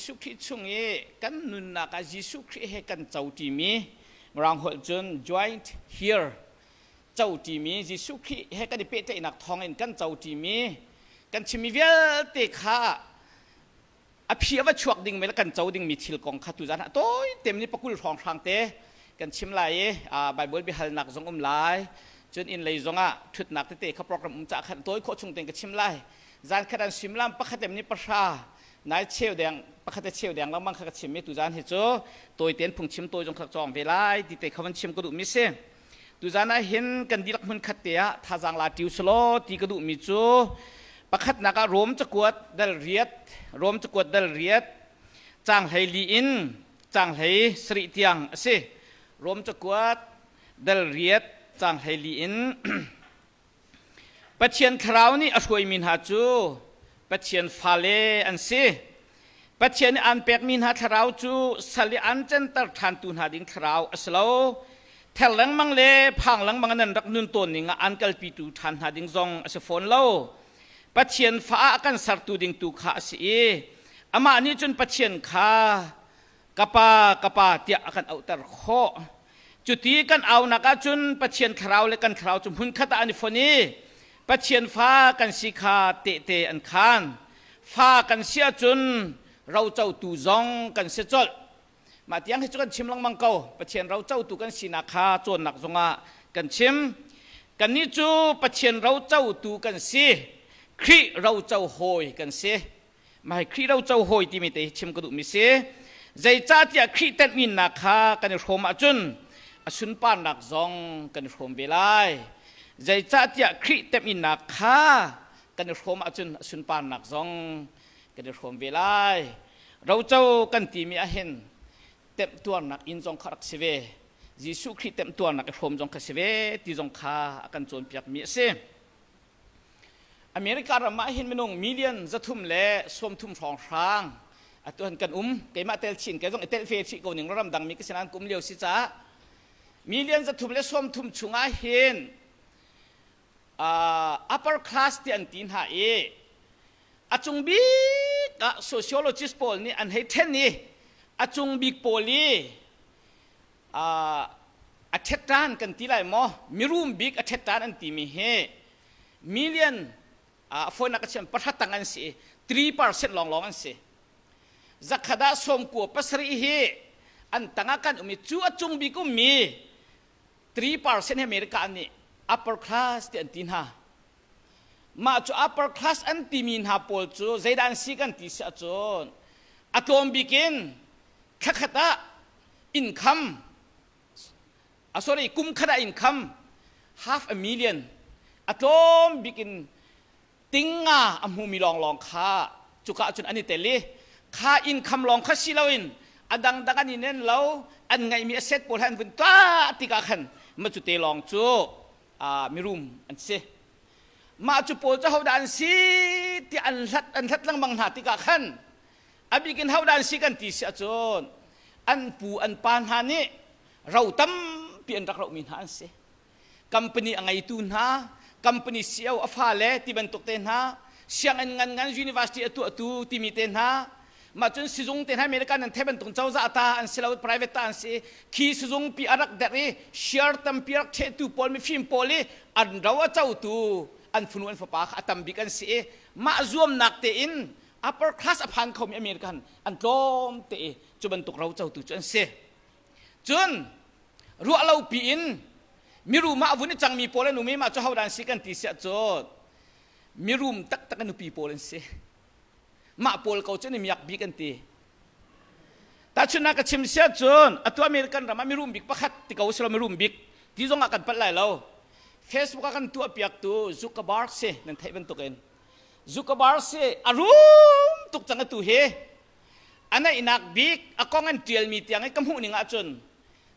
Jesuh Khrih chung i kan nunnak ah Jesuh Khrih he kan co ṭimi Mirang holh cun joint here co ṭimi Jesuh Khrih he kan i pehtlaihnak thawngin kan co ṭimi kan chimmi vialte kha a phi a va chuak ding le kan co dingmi thil kong kha tuzan ah tawi tem ni pakul hrawnghrang te kan chim lai i Bible biahalnak zong um lai cun inn lei zong ah ṭhutnak tete kha program um cah khan tawi khawh chung tein ka chim lai zan khat an suimilam pakhat em ni pahra nai cheu deng pakhat e cheu deng lengmang kha ka chim mi tuzan hi cu tawi tein phungchim tawi zong kha cawng ve lai ti te kha van chim ka duh mi si Tuzan ah hin kan dihlak hmun khat te ah thazaang la ṭiu selaw ti ka duhmi cu pakhatnak ah Rom cakuat dal riat Rom cakuat dal riat caang hlei li in caang hlei sarih tiang a si. Rom cakuat dal riat caang hlei li in Pathian thlarau nih a hruaimi hna cu Pathian fale an si. Pathian nih aan pekmi hna thlarau cu sal i aan canter ṭhantu hna ding thlarau a si lo. Ther lengmang le phang lengmang in nan rak nun tawn ning ah aan kalpitu ṭhan hna ding zong a si fawn lo. Pathian fa ah a kan sertu ding tu kha a si i amah nih cun Pathian kha ka pa ka pa tiah a kan auhter khawh cuti kan aunak ahcun Pathian thlarau le kan thlarau cu hmunkhat ah an i fon i Pathian fa kan si kha tehte an khaan fa kan si ahcun rocotu zong kan si colh mah tiang hi cu kan chim lengmang ko Pathian rocotu kan sinak kha cawnnak zongah kan chim kannih cu Pathian rocotu kan si Khrih roco hawi kan si Mah hi Khrih roco hawi timi te hi chim ka duhmi si. Zeicahtiah Khrih tenhminnak kha kan i hrawm ahcun a sunparnak zong kan i hrawm ve lai. Zeicahtiah Khrih temhinnak kha kan i hrawm ahcun a sunparnak zong kan i hrawm ve lai. Roco kan timi ahhin temhtuarnak inn zong kha rak si ve. Jesuh Khrih temhtuarnak i hrawm zong kha si ve ti zong kha a kan cawnpiakmi a si. America ram ah hin minung million 330 hrawnghrang atu han kan um keimah tel chin ke zong i tel fe chih ko ning ram dang mi ka sinan kum lio si caah million 330 chungah hin upper class ti an ti hna i a cung bik ah sociologist pawl nih an hei then i a cung bik pawl i a ṭhetṭan kan ti lai maw mirum bik a ṭhetṭan an timi hi million a fawinak ka chim pahra tang an si 3% lawnglawng an si zakhat ah sawmkua pasarih hi an tangah kan um i cu a cung bik ummi 3% hi America nih upper class ti an ti hna mah cu upper class an timi hna pawl cu zeidah an si kan ti si ahcun a tlawm bik in thlakhat ah income ah sorry kum khat ah income half a million a tlawm bik in tinga a hmumi lawnglawng kha cuka cun an i tel i kha income lawng kha si loin a dangdang an i nen lo an ngeihmi asset pawl he an vun tuah tikah khan ma cu te lawng cu mirum an si mah cu pawl cu hodah an si ti an hlat an hlat lengmang hna tikah khan A bik in hodah an si kan ti si ahcun an pu an pa hna nih ro tampi an rak rohmi hna an si. Company a ngeitu hna, company CEO a fale ti bantuk te hna, sianginn ngan ngan university a tuahtu timi te hna, mah cun sizung te hna American an thei bantuk cozah ta an si lo private ta an si khi sizung pi a rak derh i share tampi rak ṭhehtu pawl mifim pawl i an ro a cotu an fanu an fapa kha a tam bik an si i mah zuamnak tein upper class a phan khomi American an tlawm te i cu bantuk ro cotu cu an si cun ruah lo pi in mirum ah vun i cangmi pawl an um i mah cu hodah an si kan ti siah cun mirum taktak a nupi pawl an si mah pawl ko cu an i miak bik an ti tahchunhnak ka chim siah cun atu American ram ah mirum bik pakhat ti ko silo mirum bik ti zong ah kan palh lai lo Facebook ah kan tuah piaktu Zuckerberg si nan theih bantukin Zuckerberg si a rum tuk cang atu hi a naihnak bik a kong an ṭialmi tiang i ka hmuh ning ahcun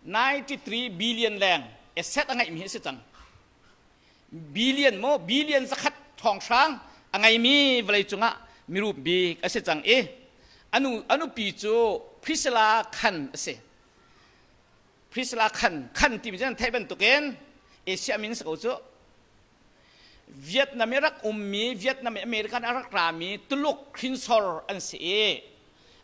93 billion leng asset a ngeihmi hi a si cang billion maw billion zakhat ṭhawnghrang a ngeimi vawlei cungah mirum bik a si cang i anu anupi cu Priscilla Khan a si Priscilla Khan Khan timi cu nan theih bantukin Asia min si ko cu Vietnam i rak ummi Vietnam i American a rak rami Tuluk hrinsor an si i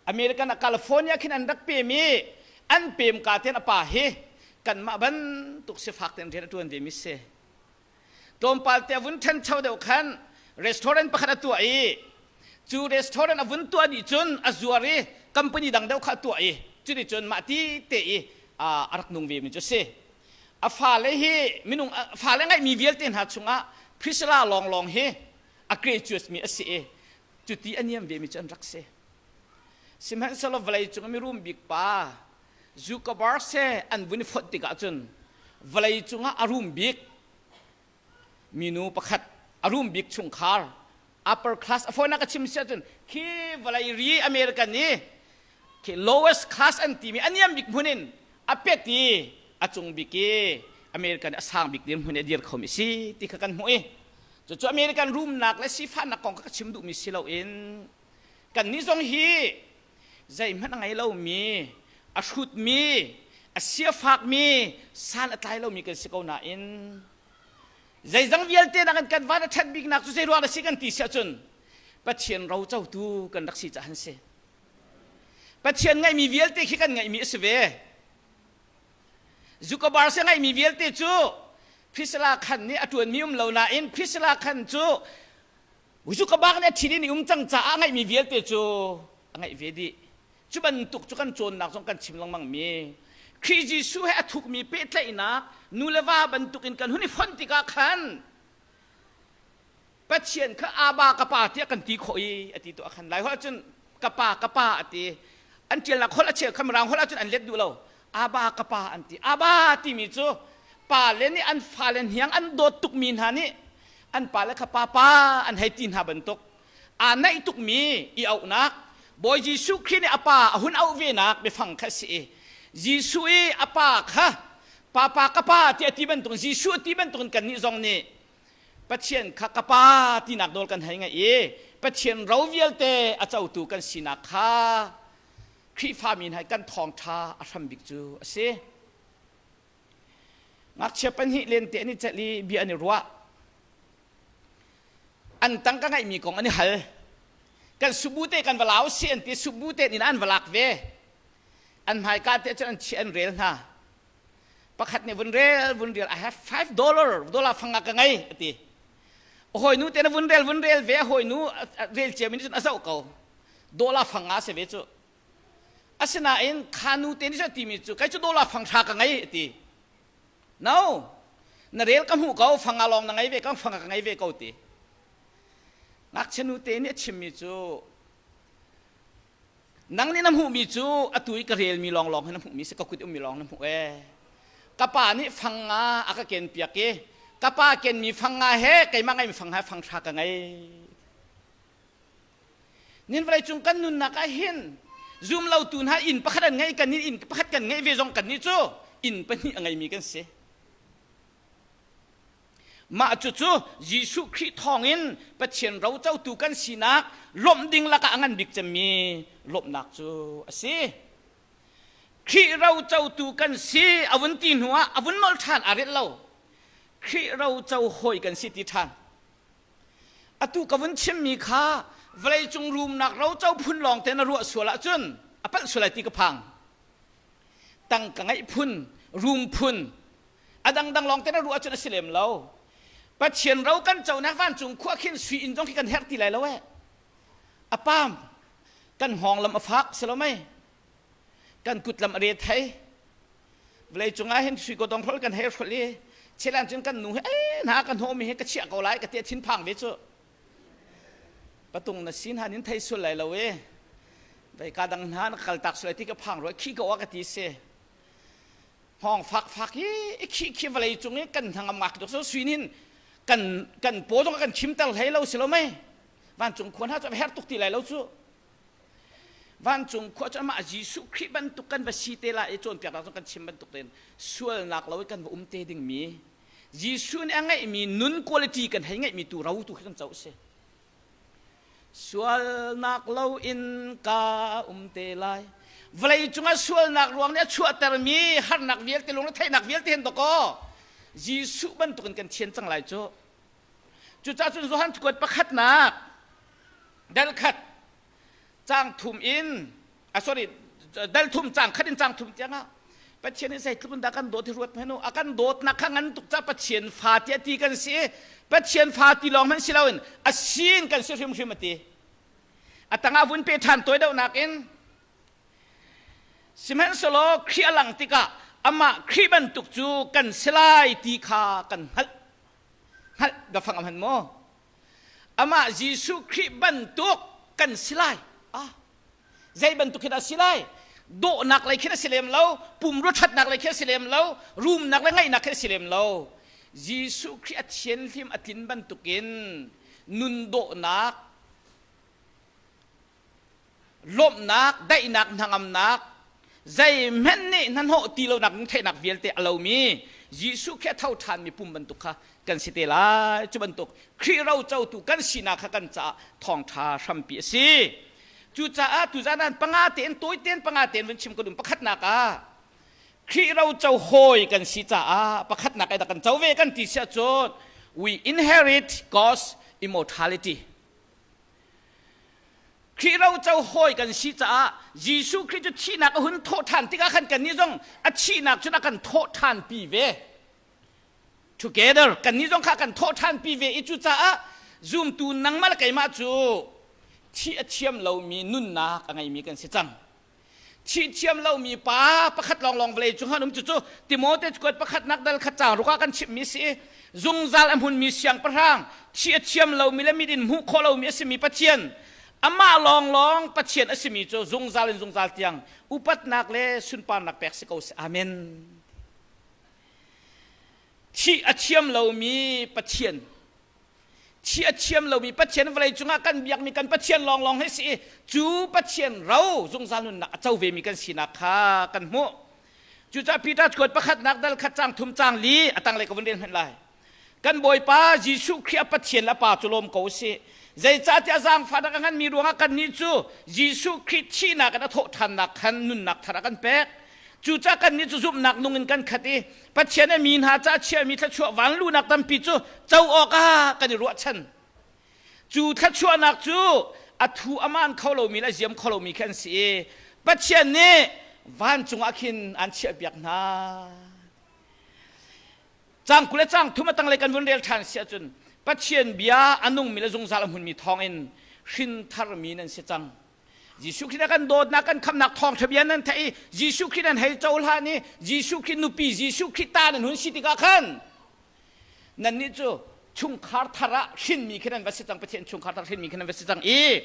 American ah California khin an rak pem i an pem ka ten a pa hi kanmah bantuk sifak ten rian a ṭuan ve mi si. Tlawmpal te a vun ṭhancho deuh khan restaurant pakhat a tuah i cu restaurant a vun tuah dih cun a zuar i company dang deuh kha a tuah i cuticun mah ti te i a rak nung ve mi cu si. A fale hi minung fale ngeihmi vialte hna chungah Priscilla lawnglawng hi a graduate mi a si i cuti a niam ve mi cu an rak si. Sihmanhsehlaw vawlei cung mirum bik pa Zuckerberg he an vun i fonh tikah cun vawlei cungah a rum bik minu pakhat a rum bik chungkhar upper class a fawinak ka chim si ahcun khi vawlei ri American i khi lowest class an timi a niam bik hmun in a pet i a cung bik i American a sang bik dirhmun i a dir khomi si ti kha kan hmuh i cucu American rumnak le sifahnak kong kha ka chim duhmi si loin kannih zong hi zeihmanh a ngei lomi a hrutmi a siafakmi san a tlai lomi kan si ko nain zeizang vialte nak kan van a ṭhat biknak cu zei ruang a si kan ti si ahcun Pathian ro cotu kan rak si caah an si. Pathian ngeihmi vialte khi kan ngeihmi a si ve. Zukabar se ngeihmi vialte cu Priscilla khan nih a ṭuanmi um lo nain Priscilla khan cu Zukabar nih a ṭhin in i um cang caah a ngeihmi vialte cu a ngeih ve dih. Cu bantuk cu kan cawnnak zong kan chim lengmang mi Khrih Jesuh he a thukmi pehtlaihnak nu le va bantukin kan hun i fonh tikah khan Pathian kha Abba ka pa tiah kan ti khawh i a ti tuah khan lai holh cun ka pa ka pa a ti an ṭialnak holh a cheu kha mirang holh ahcun an let duh lo Abba ka pa an ti Abba timi cu pa le nih an fale hniang an dawt tukmi hna nih an pale kha pa pa an hei ti hna bantuk aa naih tukmi i auhnak Bawi Jesuh Khrih nih a pa a hun auh venak biafang kha a si i Jesuh i a pa kha pa pa ka pa tiah a ti bantukin Jesuh a ti bantukin kannih zong nih Pathian kha ka pa tinak nawl kan hei ngaih i Pathian ro vialte a cotu kan sinak kha Khrihfami hna kan thawngṭha a hram bik cu a si. Ngakchia pahnih lente an i celh i bia an i ruah. An tangka ngeihmi kong an i hal. Kan subute kan va lau si an ti subute nih an va lak ve. An hmaika te cun an chiah an rel hna. Pakhat nih vun rel vun rel I have $5 dollar fanga ka ngei a ti. A hawinu te na vun rel vun rel ve a hawinu rel cia mi nih cun a zoh ko. Dollar fanga si ve cu. Asinain kha nu te nih cun a timi cu kei cu dollar fang hra ka ngei a ti. No, na rel ka hmuh ko fanga lawng na ngei ve ko fanga ka ngei ve ko ti. Ngakchia nu te nih a chimmi cu Nang nih na hmuhmi cu atu i ka relmi lawnglawng hi na hmuhmi si ka kut ummi lawng na hmuh ee. Ka pa nih fang nga a ka ken piak i ka pa kenmi fang nga he keimah ngeimi fang he fang hra ka ngei. Nin vawlei cung kan nunnak ah hin zum lotu hna inn pakhat an ngei kan inn inn pakhat kan ngeih ve zong kan nih cu inn pahnih a ngeimi kan si. Mah cucu Jesuh Khrih thawngin Pathian rocotu kan sinak lawmh ding lakah a ngan bik cemmi lawmhnak cu a si. Khrih rocotu kan si a vun ti hnuah a vun nolh ṭhan aa relh lo. Khrih roco hawi kan si ti ṭhan. Atu ka vun chimmi kha vawleicung rumnak roco phun lawng te na ruah sual ahcun a palh sual lai ti ka phang. Tangka ngeih phun, rum phun, a dangdang lawng te na ruah ahcun a si lem lo Pathian ro kan conak vancung khua khin sui inn zong khi kan herh ti lai lo eh a pam kan hngawng lam a fak si lo mei kan kut lam a re thei vawlei cungah hin sui ko dong hrol kan hei hrol i chelan cun kan nu he eh na kan hnawmi he ka chiah ko lai ka ti thin phang ve cu patung na sin han in thei sul lai lo e vei ka dang hna na kal tak sul ti ka phang ro khi ko ka ti si hngawng fakfak hi i khi khi vawlei cung i kan hnangam ngak tuk so suinin kan kan paw zong kan chimter hlei lo si lo mei vancung khua hna cu a herh tuk ti lai lo cu vancung khua cu amah Jesuh Khrih bantuk kan va si te lai i cawnpiaknak zong kan chim bantuk tein sualnak lo i kan va um te dingmi Jesuh nih a ngeihmi nun quality kan hei ngeihmi tu ro tu khi kan co si Sualnak loin ka um te lai. Vawlei cungah sualnak ruang nih a chuahtermi harnak vialte lungretheihnak vialte hin dawkaw Jesuh bantukin kan thian cang lai cu. Cucaah cun Johan thukuat pakhatnak dal khat cang thum in. Ah sorry, dal thum cang khat in cang thum tiangah Pathian nih zeitluk in dah kan dawt hi ruat hmanh u. A kan dawtnak kha ngan tuk ca Pathian fa tiah ti kan si. Pathian fa ti lawng hmanh si loin a sin kan si hrimhrim a ti. A tangah vun pe ṭhan tawi deuhnak in Sihmanhsehlaw Khrih a lang tikah amah Khrih bantuk cu kan si lai ti kha kan hngalh. Hngalh biafang a hman maw? Amah Jesuh Khrih bantuk kan si lai. Ah, zei bantuk hin a si lai? Dawhnak lei khin a si lem lo, pumrua ṭhatnak lei khin a si lem lo, rumnak le ngaihnak khin a si lem lo. Jesuh Khrih a thianhlim a tlin bantukin nun dawhnak lawmhnak, daihnak, hnangamnak, zeihmanh nih hnahnawh ti lonak lungtheihnak vialte a lomi Jesuh khi a tho ṭhanmi pum bantuk kha kan si te lai. Cu bantuk Khrih rocotu kan sinak kha kan caah thawngṭha hrampi a si. Cucaah tuzan ah panga tein tawi tein panga tein vun chim ka dum pakhatnak ah Khrih roco hawi kan si caah pakhatnak ai dah kan co ve kan ti si ahcun we inherit God's immortality. Khrih roco hawi kan si caah Jesuh Khrih cu thihnak a hun thawh ṭhan tikah khan kannih zong a thihnak cun a kan thawh ṭhanpi ve. Together kannih zong kha a kan thawh ṭhanpi ve i cucaah zumtu nangmah le keimah cu thih a thiam lomi nunnak a ngeimi kan si cang. Thih thiam lomi pa pakhat lawnglawng vawlei cung an um cucu Timote kuat pakhatnak dal khat caang ruk ah kan chimhmi si i zungzal a hmunmi siangpahrang thih a thiam lomi le mit in hmuh khawh lomi a simi Pathian amah lawnglawng Pathian a simi cu zungzal in zungzal tiang upatnak le sunparnak pek si ko seh. Amen. Thih a thiam lomi Pathian Thi a thiam lomi Pathian vawlei cungah kan biakmi kan Pathian lawnglawng hi si i cu Pathian ro zungzal nunnak a co vemi kan sinak kha kan hmuh. Cucaah Peter kuat pakhatnak dal khat cang thum cang li a tanglei ka vun rel hmanh lai. Kan Bawipa Jesuh Khrih a Pathian le a Pa cu lawm ko usih. Zeicahtiah zaangfahnak a nganmi ruangah kannih cu Jesuh Khrih thihnak in a thawhṭhannak khan nunnak thar a kan pek. Cucaah kannih cu zumhnak nung in kan khat i Pathian a mi hna ca chiahmi thluachuah vanluhnak tampi cu co awkah kan i ruahchan. Cu thluachuahnak cu a thu a maan kho lomi le a ziam kho lomi khi an si i Pathian nih vancung ah khin aan chiahpiak hna. Cang 20 le cang thum a tanglei kan vun rel ṭhan si ahcun Pathian bia a nungmi le zungzal a hmunmi thawngin hrin tharmi nan si cang. Jesuh Khrih na kan dawtnak kan khamnak thawngṭha bia nan theih i Jesuh Khrih nan hei cohlan i Jesuh Khrih nupi Jesuh Khrih ta nan hun si tikah khan nannih cu chungkhar thar ah hrinmi khi nan va si cang Pathian chungkhar thar hrinmi khi nan va si cang i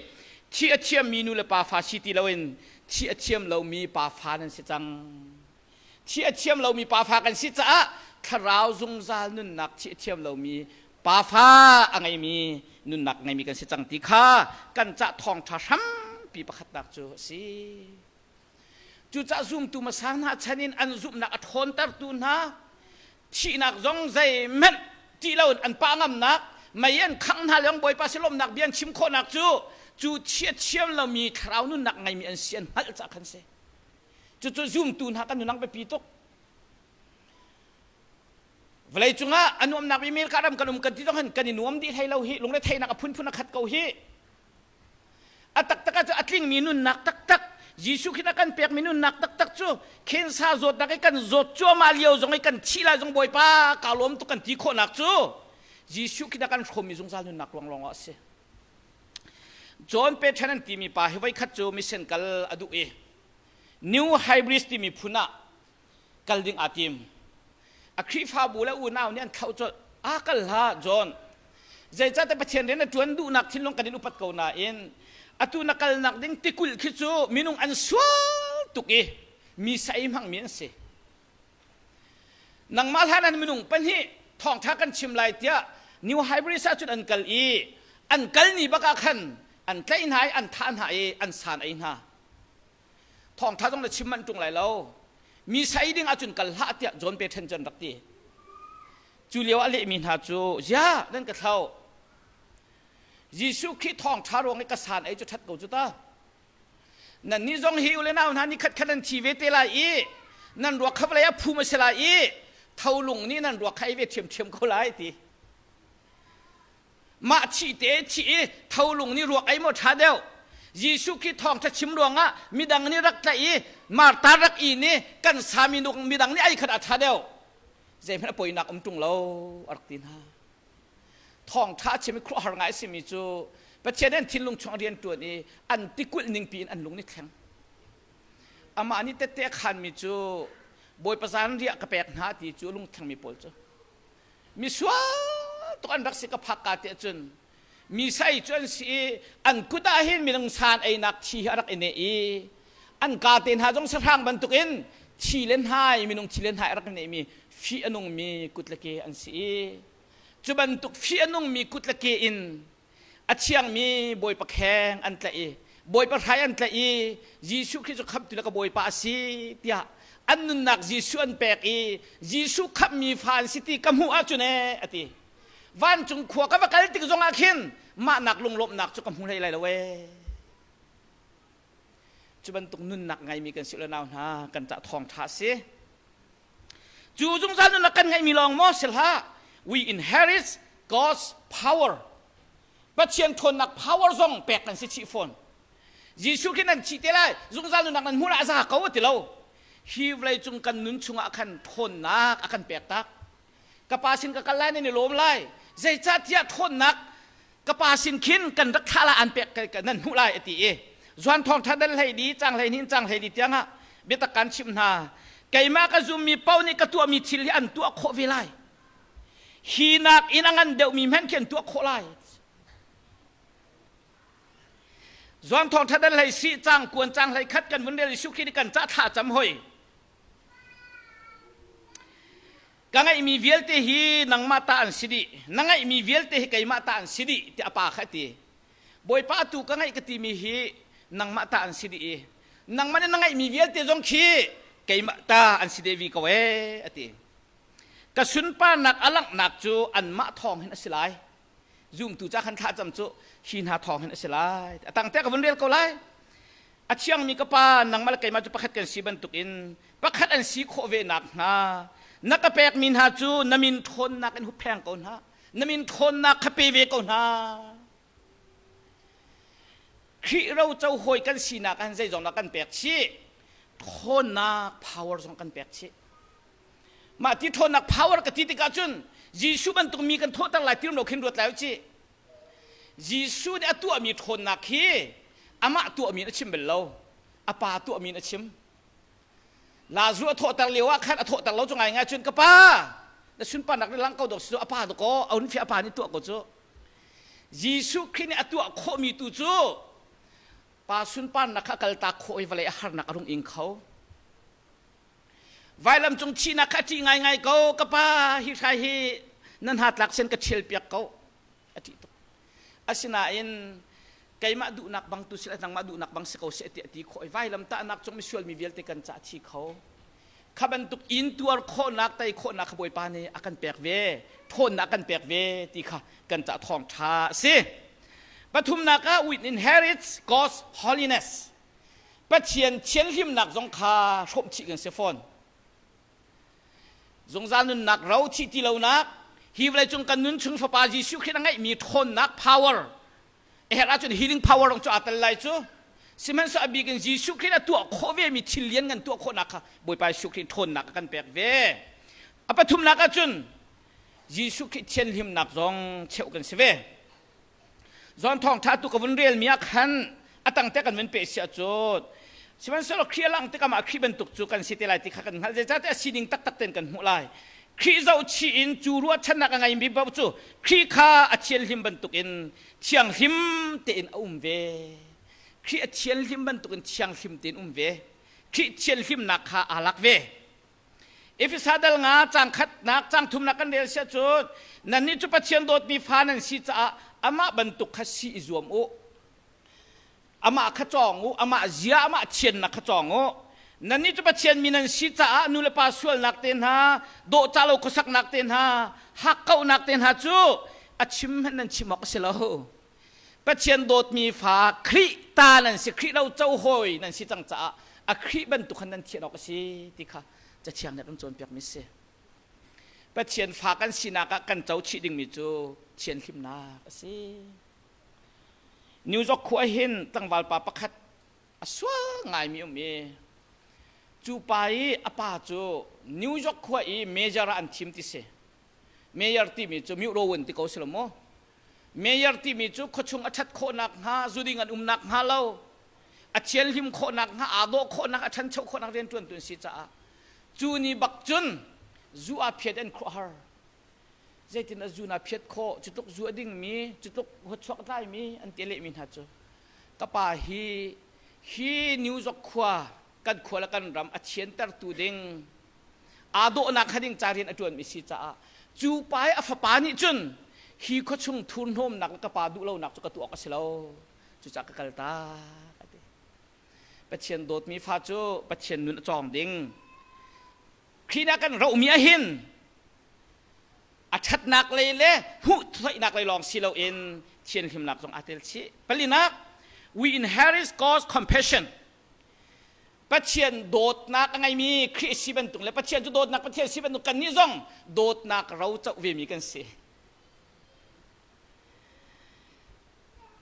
thi a thiammi nu le pa fa si ti loin thi a thiam lomi pa fa nan si cang thi a thiam lomi pafa kan si caah thlarau zungzal nunnak thi a thiam lomi pafa a ngeimi nunnak ngeimi kan si cang ti kha kan cah thawngṭha hrampi pakhatnak cu a si. Cucaah zumtu hmasa hna chan in an zumhnak a ṭhawntertu hna thihnak zong zeihmanh ṭih loin an pah ngamnak mei an khangh hna leng Bawipa silawmnak bia an chim khawhnak cu cu thi a thiam lomi thlarau nunnak ngeimi an si an hngalh caah khan si. Cucu zumtu hna kan nunang biapi tuk. Vawlei cungah a nuamnak mi America ram kan um kan ti zong hin kan i nuam dih hlei lo hi lungretheihnak a phunphun a khat ko hi. A taktak ah cu a tlingmi nunnak taktak Jesuh Khrih a kan pekmi nunnak taktak cu cancer zawtnak i kan zawt cuahmah lio zong i kan thih lai zong Bawipa kaa lawm tuk kan ti khawhnak cu Jesuh Khrih a kan hrawmmi zungzal nunnak ruang lawng ah a si. John Patton an timi pa hi voikhat cu mission kal a duh i New Hybrids timi phun ah kal ding aa tim. A Khrihfabu le unau nih an thlauh colh. A kal hlah, John. Zeicahtiah Pathian rian a ṭuan duhnak thinlung kan in upat ko nain atu na kalnak ding tikulh khi cu minung an sual tuk i mi sa ei hmangmi an si. Nangmah hlan an minung pahnih thawngṭha kan chim lai tiah New Hybrids ah cun an kal i an kal ni bak ah khan an tlaih hna i an thah hna i an san ei hna. Thawngṭha zong na chim manh ṭung lai lo. Mi sa ei ding ahcun kal hlah tiah John Patton cu an rak ti. Cu lio a lehmi hna cu ziah nan ka thlauh. Jesuh Khrih thawngṭha ruang i ka san ei cu ṭhat ko cu ta. Nannih zong hi u le nau hna nih khatkhat nan thi ve te lai i nan ruak kha vawlei ah phum a si lai i tholung nih nan ruak kha ei ve ṭhiamṭhiam ko lai ti. Mah thi te thi i tholung nih ruak ei maw ṭha deuh? Jesuh Khrih thawngṭha chim ruangah midang nih rak tlaih i martar rak in i kan sami midang nih ai khat a ṭha deuh. Zeihmanh a poinak um ṭung lo a rak ti hna. Thawngṭha a chim i khuaruahhar ngai a simi cu Pathian an thinlung chung rian ṭuan i an tikulh ningpi in an lung nih thleng. Amah nih tette a khanmi cu Bawipa zan riah ka pek hna ti cu lungthlengmi pawl cu misual tuk an rak si ka phak ka ti ahcun mi sai cu an si i an kut ah hin minung san einak thi hi a rak i neh i an ka te hna zong sahrang bantukin thi le hnai minung thi le hnai a rak i nehmi fih a nungmi kut le ke an si i cu bantuk fih a nungmi kut le ke in a thiangmi Bawipa kheng an tlaih i Bawipa hrai an tlaih i Jesuh Khrih cu khamhtu le ka Bawipa a si tiah an nunnak Jesuh an pek i Jesuh khamhmi fa an si ti ka hmuh ahcun ee a ti. Vancung khua ka va kal tik zongah khin mahnak lunglawmhnak cu ka hmu hlei lai lo ee. Cu bantuk nunnak ngeimi kan si le nau hna kan cah thawngṭha a si. Cu zungzal nunnak kan ngeihmi lawng maw si hlah. We inherit God's power. Pathian ṭhawnnak power zong pek kan si chih fawn. Jesuh khi nan thih te lai, zungzal nunnak nan hmuh lai a za ko a ti lo. Hi vawlei cung kan nun chungah khan ṭhawnnak a kan pek tak. Ka pa sin ka kal lai nan i lawm lai. Zeicahtiah ṭhawnnak ka pa sin khin kan rak thlah lai an pek nan hmuh lai a ti i Johan thawngṭha dal hlei di cang hlei hnin cang hlei di tiangah biatak kan chimh hna keimah ka zummi paoh nih ka tuahmi thil hi an tuah khawh ve lai hi nak in a ngan deuhmi hmanh khi an tuah khawh lai Johan thawngṭha dal hlei si cang kuan cang hlei khat kan vun rel Jesuh Khrih nih kan ca thla cam hoi Ka ngeihmi vialte hi nangmah ta an si dih. Na ngeihmi vialte hi keimah ta an si dih tiah a pa kha a ti. Bawipa atu ka ngeih ka timi hi nangmah ta an si dih i nangmah nih na ngeihmi vialte zong khi keimah ta an si devi ko ee a ti. Ka sunparnak a langhnak cu anmah thawng hin a si lai. Zumtu ca khan thlacam cu hi hna thawng hin a si lai. A tang te ka vun rel ko lai. A thiangmi ka pa nangmah le keimah cu pakhat kan si bantukin pakhat an si khawh ve nakhnga na ka pekmi hna cu na min ṭhawnnak in huppheng ko hna. Na min ṭhawnnak kha pe ve ko hna. Khrih roco hawi kan sinak ah zeizong dah kan pek chih? Ṭhawnnak power zong kan pek chih. Mah ti ṭhawnnak power ka ti tikah cun Jesuh bantuk mi kan thawhter lai ti lo khin ruat lai u cih. Jesuh nih a tuahmi ṭhawnnak hi amah tuahmi in a chim bal lo. A pa tuahmi in a chim. Lazarus a thawhter lio ah khan a thawhter lo cu ngaingai cun ka pa na sunparnak nih lang ko dawk si cu a pa dakaw a hun fi a pa nih tuah ko cu. Jesuh Khrih nih a tuah khawhmi tu cu pa sunparnak kha a kaltak khawh i vawlei a harnak a rung ing kho. Vailam cung thihnak kha a ṭih ngaingai ko. Ka pa, hi hrai hi na hna tlak sen ka ṭhial piak ko. A ṭih tuk. Asinain keimah duhnak bang tu sila nangmah duhnak bang si ko seh tiah ti khawh i vailam tahnak cung misual mi vialte kan cah thi kho. Kha bantuk in tuar khawhnak tei khawhnak kha Bawipa nih a kan pek ve, ṭhawnnak a kan pek ve ti kha kan cah thawngṭha a si. Pathumnak ah we inherit God's holiness. Pathian thianhlimnak zong kha hrawmh chih kan si fawn. Zungzal nunnak ro thih ti lonak hi vawleicung kan nun chung fapa Jesuh Khrih a ngeihmi ṭhawnnak power a herh ahcun healing power zong cu aa tel lai cu. Sihmanhsehlaw a bik in Jesuh Khrih a tuah khawh vemi thil lian ngan tuah khawhnak kha Bawipa Jesuh Khrih ṭhawnnak a kan pek ve. A pathumnak ahcun Jesuh Khrih thianhlimnak zong cheuh kan si ve. John thawngṭha tu ka vun relmi ah khan a tangte kan vun peh si ahcun sihmanhsehlaw Khrih a langh tikah mah Khrih bantuk cu kan si te lai ti kha kan hngalh zeicahtiah a sining taktak tein kan hmuh lai Khrih zohchih in cu ruahchannak a ngeimi paoh cu Khrih kha a thianhlim bantukin thianghlim tein a um ve Khrih a thianhlim bantukin thianghlim tein um ve Khrih thianhlimnak kha aa lak ve Efesa dal nga cang khatnak cang thumnak kan rel sia cun nannih cu Pathian dawtmi fa nan si caah amah bantuk kha si i zuam u. Amah kha cawng u, amah zia, amah thiannak kha cawng u. Nannih cu Pathian mi nan si caah nu le pa sualnak te hna, dawhcah lo khuasaknak te hna, hakkauhnak te hna cu a chim hmanh nan chim awk a si lo. Pathian dawtmi fa Khrih ta nan si Khrih lo cohawi nan si cang caah a Khrih bantuk khan nan thian awk a si ti kha Cathiang nih a kan cawnpiakmi si. Pathian fa kan sinak ah kan co chih dingmi cu thianhlimnak a si. New York khua hin tlangval pa pakhat a sual ngaimi um i cu pa i a pa cu New York khua i mayor ah an thim ti si. Mayor timi cu Myo ti ko si lo maw? Mayor timi cu khuachung a ṭhat khawhnak hnga, zuding an umnak hnga lo, a thianhlim khawhnak hnga, aa dawh khawhnak, a ṭhancho khawhnak rianṭuantu an si caah cu ni bak cun zu aa phiat an khuahar. Zeitin a zu na phiat khawh, cu tluk zu a dingmi, cu tluk huatchuak a tlaimi an ti lehmi hna cu ka pa hi hi New York khua kan khua le kan ram a thiantertu ding aa dawhnak kha ding ca rian a ṭuanmi si caah cu pa i a fapa nih cun hi khuachung thurhnawmnak le ka pa duh lonak cu ka tuah awk a si lo cucaah ka kal tak a ti. Pathian dawtmi fa cu Pathian nun a cawng ding. Khrih nih a kan rohmi ahhin a ṭhatnak lei le hmuh theihnak lei lawng si loin thianhlimnak zong aa tel chih. Palinak, we inherit God's compassion. Pathian dawtnak a ngeimi Khrih si bantuk le Pathian cu dawtnak Pathian si bantuk kannih zong dawtnak ro coh vemi kan si.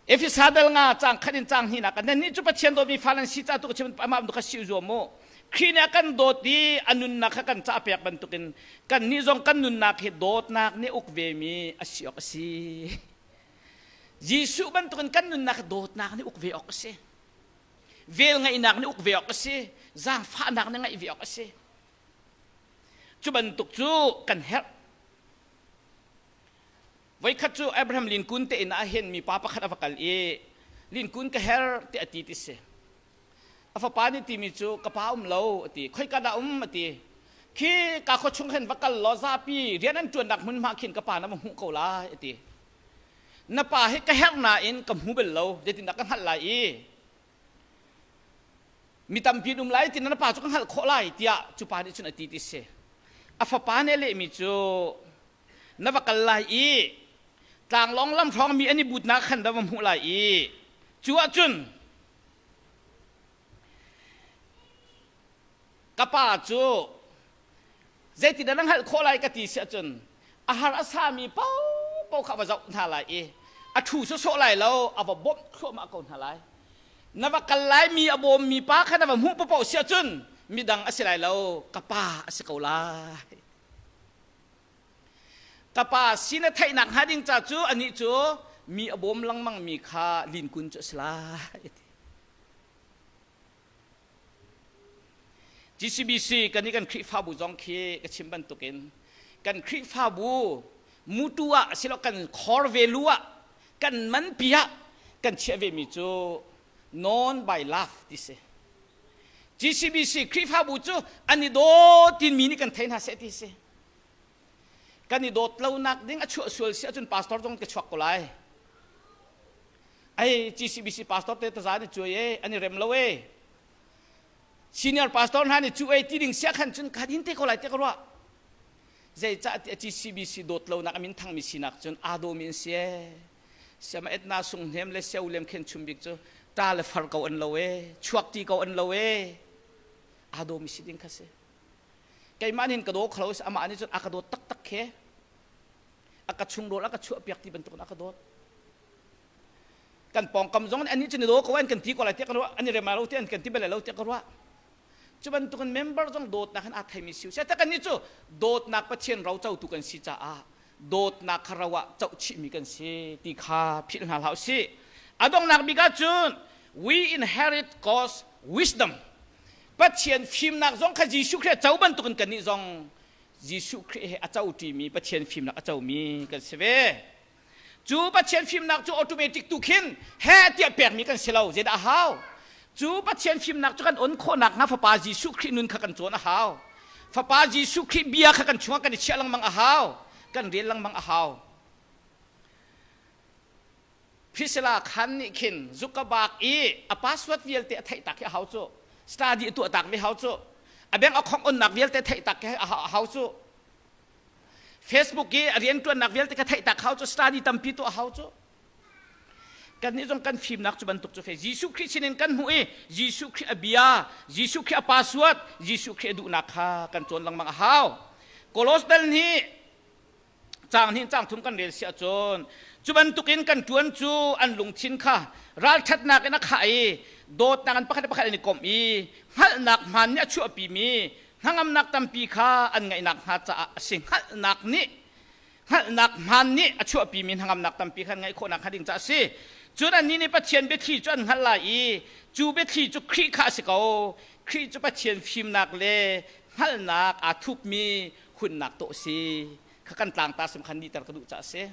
Efesa dal nga cang khat in cang hnih nak nan nih cu Pathian dawtmi fa nan si ca tu ka chim amah bantuk kha si zuam mu. Khrih nih a kan dawt i a nunnak kha kan ca pek bantukin kannih zong kan nunnak hi dawtnak nih uk vemi a si awk a si. Jesuh bantukin kan nunnak hi dawtnak nih uk ve awk a si. Vel ngeihnak nih uk ve awk a si. Zaangfahnak nih ngeih ve awk a si. Cu bantuk cu kan herh. Voikhat cu Abraham Lincoln te inn ah hin mipa pakhat a va kal i Lincoln ka her ti a ti ti si. A fapa nih timi cu ka pa um lo a ti. Khoika dah um a ti. Khi ka khua chung khan va kal law zapi rian an ṭuannak hmunhma khin ka pa na va hmuh ko lai a ti. Na pa hi ka herh nain ka hmu bal lo zeitindah ka hngalh lai i mi tampi an um lai ti na pa cu ka hngalh khawh lai tiah cu pa nih cun a ti ti si. A fapa nih a lehmi cu na va kal lai i tlanglawng lam hrawng mi an i butnak khan na va hmuh lai i cu ahcun ka pa cu zeitindah na hngalh khawh lai ka ti si ahcun a har a sami paohpaoh kha va zoh hna lai i a ṭhu sawsawh lai lo a va bawmh thluahmah ko hna lai na va kal lai mi a bawmmi pa kha na va hmuh paohpaoh si ahcun midang a si lai lo ka pa a si ko lai Ka pa sin a theihnak hnga ding ca cu anih cu mi a bawm lengmang mi kha linkun cu a si lai. GCBC kan i kan Khrihfabu zong khi ka chim bantukin kan Khrihfabu mutu ah silo kan khor velu ah kan manpi ah kan chiah ve mi cu known by love ti si. GCBC Khrihfabu cu an i daw tin mi nih kan thei hna seh ti si. Kan i dawt lonak ding a chuah sual si ahcun pastor zong ka chuak ko lai. Ai GCBC pastor te taza ni cuai e an i rem lo e. Senior pastor hna nih cu ei ti ding sia khan cun ka din te ko lai te ka ruah. Zeicah ti GCBC dawt lonak a min thangmi sinak cun aa dawmi an si e. Siama etna sung hnem le seu lem khen chum bik cu ta le far ko an lo e, chuak ti ko an lo e. Aa dawmi si ding kha si. Keimah nih ka daw kho amah nih cun a ka dawt taktak khe a ka chungrawl a ka chuahpiak ti bantukin a ka dawt kan pawngkam zong nih anih cu ni daw ko an kan ti ko lai tiah ka ruah an i rem lo ti an kan ti bal lo tiah ka ruah cu bantukin member zong dawtnak hin aa theimi si usih tak annih cu dawtnak Pathian ro cotu kan si caah dawtnak kha ro ah coh chihmi kan si ti kha philh hna hlah usih a donghnak bik ah cun we inherit God's wisdom Pathian fimnak zong kha Jesuh Khrih a co bantukin kannih zong Jesuh Khrih he a coṭimi Pathian fimnak a comi kan si ve. Cu Pathian fimnak cu automatic tu khin he tiah pekmi kan si lo. Zeidah a hau? Cu Pathian fimnak cu kan on khawhnak hnga Fapa Jesuh Khrih nun kha kan cawn a hau. Fapa Jesuh Khrih bia kha kan chungah kan i chiah lengmang a hau. Kan rel lengmang a hau. Priscilla Khan nih khin Zuckerberg i a password vialte a theih tak hi a hau cu. Study a tuah tak ve hau cu. A bank account onnak vialte theih tak hi a hau cu. Facebook i a rianṭuannak vialte ka theih tak hau cu. Study tampi tuah hau cu. Kannih zong kan fimnak cu bantuk cu fe Jesuh Khrih sinin kan hmuh i Jesuh Khrih a bia, Jesuh Khrih a password, Jesuh Khrih a duhnak kha kan cawn lengmang a hau. Kolos dal nih Caang hnih caang thum kan rel si ahcun Cu bantukin kan ṭuan cu an lungthin kha ralṭhatnak in a khah i dawtnak in pakhat le pakhat an i komh i hngalhnak hmaan nih a chuahpimi hnangamnak tampi kha an ngeih nakhnga caah a si. Hngalhnak nih hngalhnak hmaan nih a chuahpimi hnangamnak tampi kha an ngeih khawh nakhnga ding caah a si. Cun annih nih Pathian biathli cu an hngalh lai i cu biathli cu Khrih kha a si ko. Khrih cu Pathian fimnak le hngalhnak aa thupmi hunnak tawh a si. Kha kan tlangtar sim khan nihter ka duh caah a si.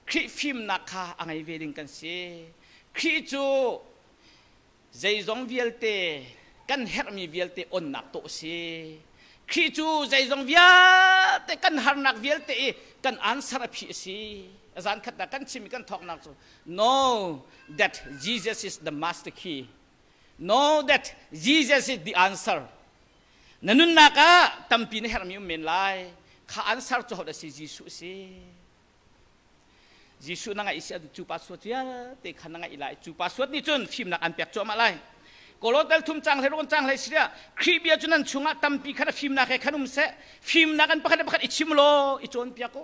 Khrih fimnak kha a ngei ve ding kan si. Khrih cu zeizong vialte kan herhmi vialte onnak tawh a si. Khrih cu zeizong vialte kan harnak vialte i kan answer a phi a si. A zan khat kan chim i kan thawknak cu know that Jesus is the master key. Know that Jesus is the answer. Na nunnak ah tampi na herhmi um men lai. Kha answer cu hodah si Jesuh a si. Jesuh na ngaih si cu password vialte kha na ngaih lai. Cu password nih cun fimnak an pek cuahmah lai. Kolotel thum cang hlei rawn cang hlei siria Khrih bia cu nan chungah tampi khan a fimnak he khan um seh. Fimnak an pakhat le pakhat i chim law i cawnpiak u.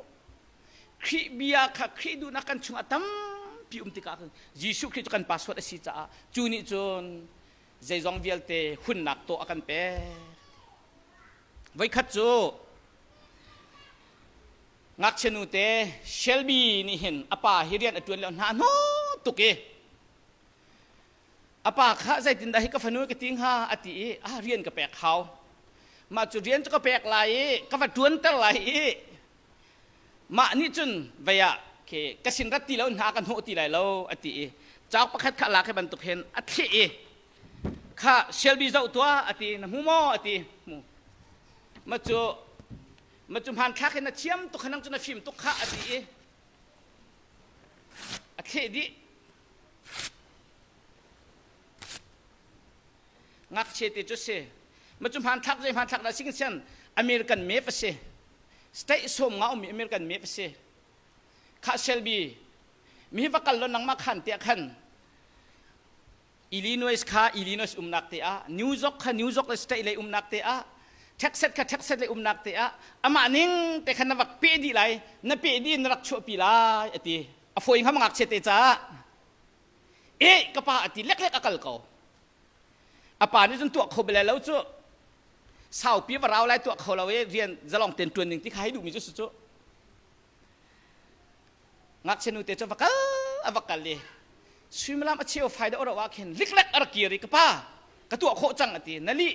Khrih bia kha Khrih duhnak kan chungah tampi um tikah Jesuh Khrih cu kan password a si caah cu nih cun zeizong vialte hunnak tawh a kan pek. Voikhat cu ngakchia nute Shelby nih hin a pa hi rian a ṭuan lio hna hnawh tuk i a pa kha zeitindah hi ka fanu ka ti hnga a ti i ah rian ka pek hau mah cu rian cu ka pek lai i ka va ṭuanter lai i Mah nih cun vei ah khi ka sin rat ti lo hna ka hnawh ti lai lo a ti i cauk pakhat kha lak hi bantuk hin a thleh i kha Shelby zoh tuah a ti na hmu maw a ti hmu ma cu ma cu hmanthlak hin na thiam tuk kha nang cu na fim tuk kha a ti i a thleh dih ngakchia te cu si ma cu hmanthlak zei hmanthlak dah sing sian American map a si state som nga ummi American map a si kha Shelby mi va kal lo nangmah khan tiah khan Illinois kha Illinois umnak te ah New York kha New York state lei umnak te ah Texas kha Texas lei umnak te ah amah ning te khan na vak pe dih lai na pe dih na rak chuahpi lai ati a fawi ngam ngakchia te caah e ka pa a ti leklek a kal ko a pa nih cun tuah kho bel lo cu saupi va rau lai tuah kho lo i rian zalong ten tuan ding ti kha hei duhmi cu si cu ngakchia nu te cu va kal a va kal i suimilam a cheu fai da oro ah khin liklek a rak kir i ka pa ka tuah khawh cang a ti na li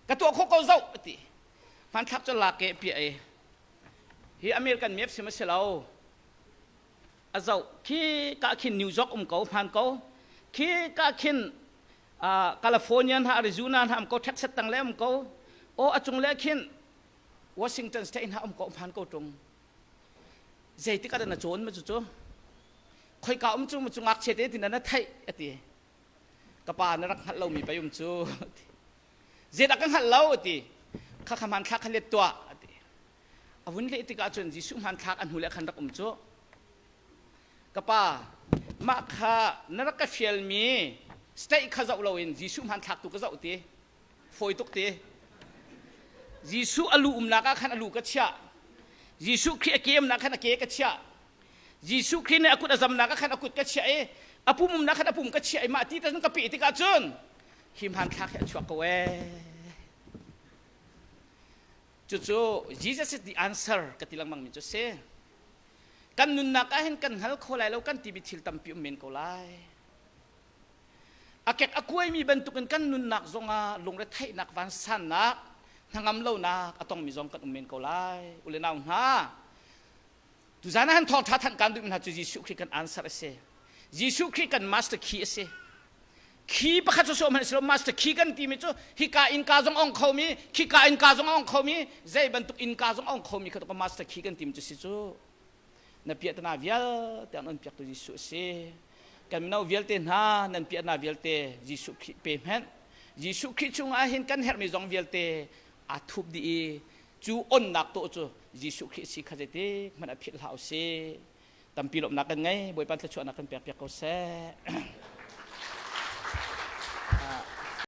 ka tuah khawh ko zoh a ti hmanthlak cu lak ke pia i hi American map sim a si lo a zoh khi ka khin New York um ko hman ko khi ka khin California hna Arizona hna um ko Texas tang le um ko o a cung le khin Washington State hna um ko hman ko tung zeitik ah na cawn ma cu cu khoika um cu ma cu ngakchia te tin na theih ati ka pa na rak hngalh lomi pei um cu zeidah ka hngalh lo ati kha kha hmanthlak kha let tuah ati A vun leh tikah cun Jesuh hmanthlak a hnu le khan rak um cu. Ka pa, mah kha na rak ka fialmi state kha zoh loin Jesuh hmanthlak tu ka zoh ti. Fawi tuk ti. Jesuh a lu umnak ah khan a lu ka chiah. Jesuh Khrih a ke umnak khan a ke ka chiah. Jesuh Khrih nih a kut a zamnak ah khan a kut ka chiah i a pum umnak khan a pum ka chiah i mah ti ta ka peh tikah cun hi hmanthlak hi a chuak ko ee. Cucu Jesus is the answer ka ti lengmang mi cu si. Kan nunnak ah hin kan hngal kho lai lo kan timi thil tampi um men ko lai. A kek a kuaimi bantukin kan nunnak zongah lungretheihnak vansannak hnangam lonak a tongmi zong kan um men ko lai. Ule nau hna, tuzan ah han thawngṭha thanh kan duhmi hna cu Jesuh Khrih kan answer a si. Jesuh Khrih kan master key a si. Khi pakhat sawsawh hmanh si lo master key kan timi cu hika innka zong ong khomi khika innka zong ong khomi zei bantuk innka zong ong khomi kha master key kan timi cu si cu na piahtana vialte an on piaktu Jesuh a si kan mino vialte hna nan piahna vialte Jesuh Khrih pe hmenh Jesuh Khrih chungah hin kan herhmi zong vialte aa thup dih i cu onnak tawh cu Jesuh Khrih si kha zeitik hmanh a philh hlah usih tampi lawmhnak kan ngei Bawipa thluachuahnak kan pek piak ko seh.